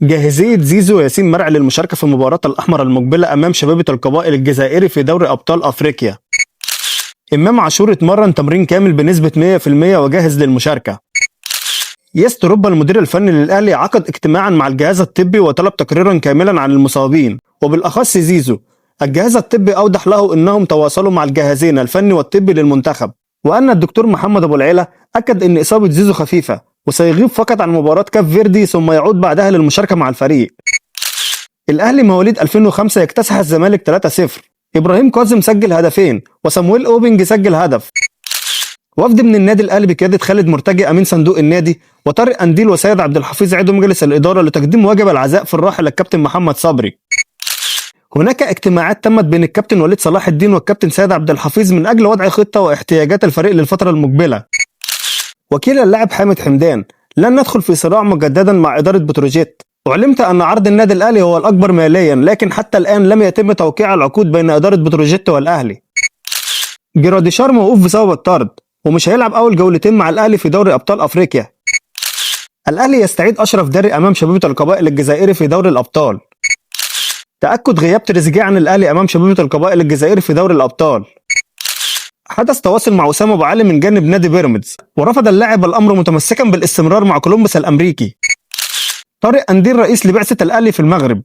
جاهزية زيزو وياسين مرعي للمشاركة في مباراة الأحمر المقبلة أمام شبيبة القبائل الجزائري في دوري أبطال أفريقيا. إمام عاشور اتمرن تمرين كامل بنسبة 100% وجاهز للمشاركة. يستروبا المدير الفني للأهلي عقد اجتماعا مع الجهاز الطبي وطلب تقريرا كاملا عن المصابين وبالأخص زيزو. الجهاز الطبي أوضح له أنهم تواصلوا مع الجهازين الفني والطبي للمنتخب، وأن الدكتور محمد أبو العيلة أكد أن إصابة زيزو خفيفة وسيغيب فقط عن مباراة كاب فيردي ثم يعود بعدها للمشاركة مع الفريق. الأهلي مواليد 2005 يكتسح الزمالك 3-0. إبراهيم كاظم سجل هدفين وسامويل أوبنج سجل هدف. وفد من النادي الأهلي بقيادة خالد مرتجي أمين صندوق النادي وطارق أنديل وسيد عبد الحفيظ عضو مجلس الإدارة لتقديم واجب العزاء في الراحل الكابتن محمد صبري. هناك اجتماعات تمت بين الكابتن وليد صلاح الدين والكابتن سيد عبد الحفيظ من أجل وضع خطة واحتياجات الفريق للفترة المقبلة. وكيل اللاعب حامد حمدان: لن ندخل في صراع مجددا مع إدارة بتروجيت. علمت أن عرض النادي الأهلي هو الأكبر ماليا، لكن حتى الآن لم يتم توقيع العقود بين إدارة بتروجيت والأهلي. جراديشار موقوف بسبب الطرد ومش هيلعب أول جولتين مع الأهلي في دوري أبطال أفريقيا. الأهلي يستعيد أشرف داري أمام شبيبة القبائل الجزائري في دوري الأبطال. تأكد غياب تريزيجيه عن الأهلي أمام شبيبة القبائل الجزائري في دوري الأبطال. حدث تواصل مع أسامة أبو علي من جانب نادي بيراميدز ورفض اللاعب الأمر متمسكا بالاستمرار مع كولومبوس الأمريكي. طارق أنديل رئيس لبعثة الأهلي في المغرب.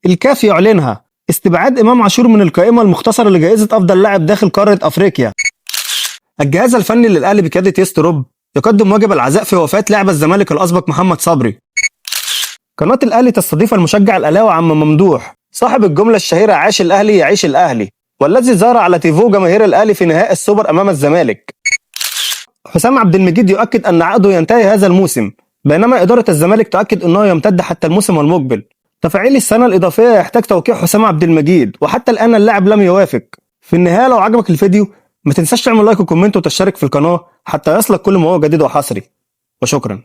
الكاف يعلنها استبعاد إمام عاشور من القائمة المختصرة لجائزة أفضل لاعب داخل قارة أفريقيا. الجهاز الفني للأهلي بقيادة يستروب يقدم واجب العزاء في وفاة لاعب الزمالك الأسبق محمد صبري. قناة الأهلي تستضيف المشجع الأهلاوي عم ممدوح صاحب الجملة الشهيرة عاش الأهلي يعيش الأهلي، والذي ظهر على تيفو جماهير الأهلي في نهائي السوبر أمام الزمالك. حسام عبد المجيد يؤكد أن عقده ينتهي هذا الموسم، بينما إدارة الزمالك تؤكد أنه يمتد حتى الموسم المقبل. تفعيل السنة الإضافية يحتاج توقيع حسام عبد المجيد وحتى الآن اللاعب لم يوافق. في النهاية لو عجبك الفيديو ما تنساش تعمل لايك وكومنت وتشترك في القناة حتى يصلك كل ما هو جديد وحصري، وشكرا.